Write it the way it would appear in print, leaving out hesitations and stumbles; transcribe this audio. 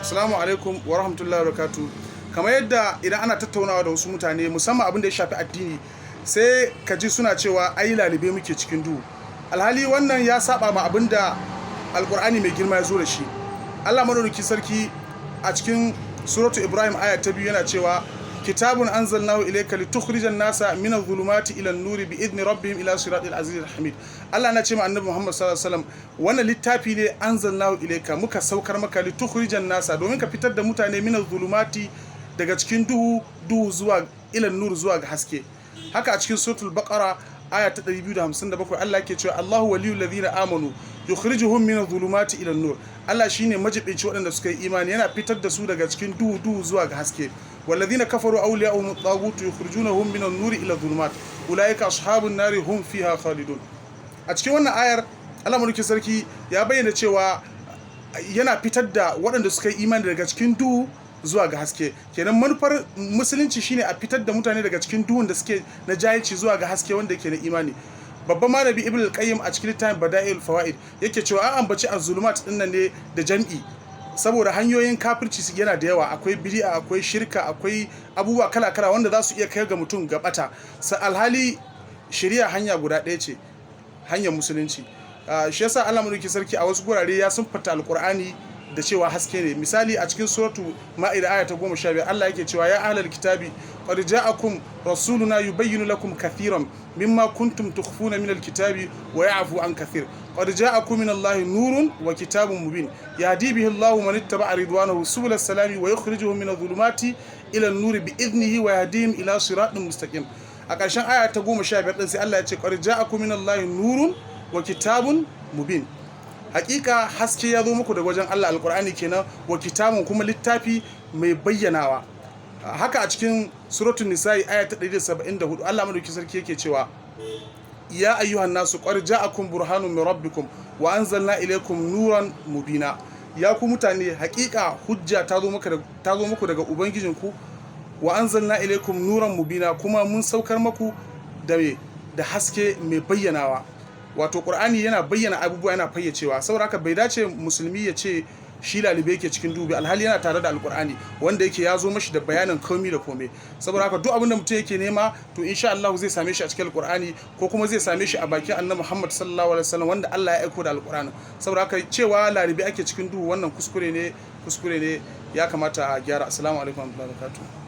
Assalamu alaikum wa rahmatullahi wa barakatuh. Kamar yadda idan ana tattaunawa da wasu mutane, musamman abin da ya shafi addini, sai ka ji suna cewa ai lalube muke cikin duhu. Alhali wannan ya saba ma abin da Alkur'ani mai girma ya zo da shi. Allah Madaukakin Sarki a cikin Suratu Ibrahim aya ta 2 yana cewa: "Kitabun anzalnahu ilayka litukhrijan nasa min adh-dhulumati ila an-nuri bi idni rabbihim ila siratil azizil hamid." Allah na ce ma Annabi Muhammad sallallahu alaihi wasallam, wannan littafi ne, anzalnahu ilayka, muka saukar maka, litukhrijan nasa, domin ka fitar da mutane, min adh-dhulumati, daga cikin duhu duhu, zuwa ila nur, zuwa ga haske. Haka a cikin Suratul Baqara aya ta 257 Allah ke cewa: "Allahu waliyul ladina amanu yukhrijuhum min adh-dhulumati ila an-nur." Allah shine majibinci waɗanda suka yi imani, yana fitar da su daga cikin duhu duhu zuwa ga haske. "Walladhina kafaru awliya'uhum at-taghut yukhrijunahum min an-nuri ila adh-dhulumat ulaika ashabun nari hum fiha khalidun." A cikin wannan ayar Allah Mulki Sarki ya bayyana cewa yana fitar da waɗanda suka yi imani daga cikin duhu zuwa ga haske. Kenan manufar musulunci shine a fitar da mutane daga cikin duhun da suke na jahilci zuwa ga haske wanda ke na imani. Babban malami Ibn al-Qayyim a cikin littafin Bada'il Fawaid yake cewa an ambaci az-zulumat din nan ne da jam'i saboda hanyoyin kafirci yana da yawa. Akwai bid'a, akwai shirka, akwai abubuwa kala-kala wanda za su iya kai ga mutum ga bata. Sa alhali shari'a hanya guda ɗaya ce, hanyar musulunci. Shi yasa Allah Mulki Sarki a wasu gurare ya sunfata Alqur'ani da cewa haske ne. Misali, a cikin Suratu Ma'ida aya ta 15 Allah yake cewa: "Ya ahlal kitabi qad ja'akum rasuluna yubayyinu lakum kathiran mimma kuntum tukhfuna min alkitabi wa ya'fu an kathir. Qad ja'akum min Allahi nurun wa kitabun mubin, yahdi bihi Allahu man ittaba'a ridwanahu subula salami wa yukhrijuhum min adh-dhulumati ila an-nuri bi idnihi wa yahdihim ila siratin mustaqim." A ƙarshen aya ta 15 din sai Allah ya ce: "Qad ja'akum min Allahi nurun wa kitabun mubin." Hakika haske ya zo muku daga wajen Allah, Alkur'ani kenan, wa kitabun, kuma littafi mai bayyanawa. Haka a cikin Suratul Nisa'i aya ta 174 Allah Madauki Sarki yake cewa: "Ya ayyuhan nasu qad ja'akum burhanun min rabbikum wa anzalna ilaykum nuran mubina." Ya ku mutane, hakika hujja ta zo muku daga ubangijinku, wa anzalna ilaykum nuran mubina, kuma mun saukar muku da me? Da haske mai bayyanawa. Wato Qur'ani yana bayyana abubuwa, yana fayyacewa. Saboda haka bai dace musulmi ya ce shi lalube yake cikin dubi, alhali yana tare da Alkur'ani wanda yake ya zo mashi da bayanin komai da komai. Saboda haka duk abin da mutum yake nema, to insha Allah zai same shi a cikin Alkur'ani, ko kuma zai same shi a bakin Annabi Muhammad sallallahu alaihi wasallam wanda Allah ya aiko da Alkur'ani. Saboda haka cewa lalube ake cikin duhu, wannan kuskure ne, kuskure ne, ya kamata a gyara. Assalamu alaikum warahmatullahi wabarakatuh.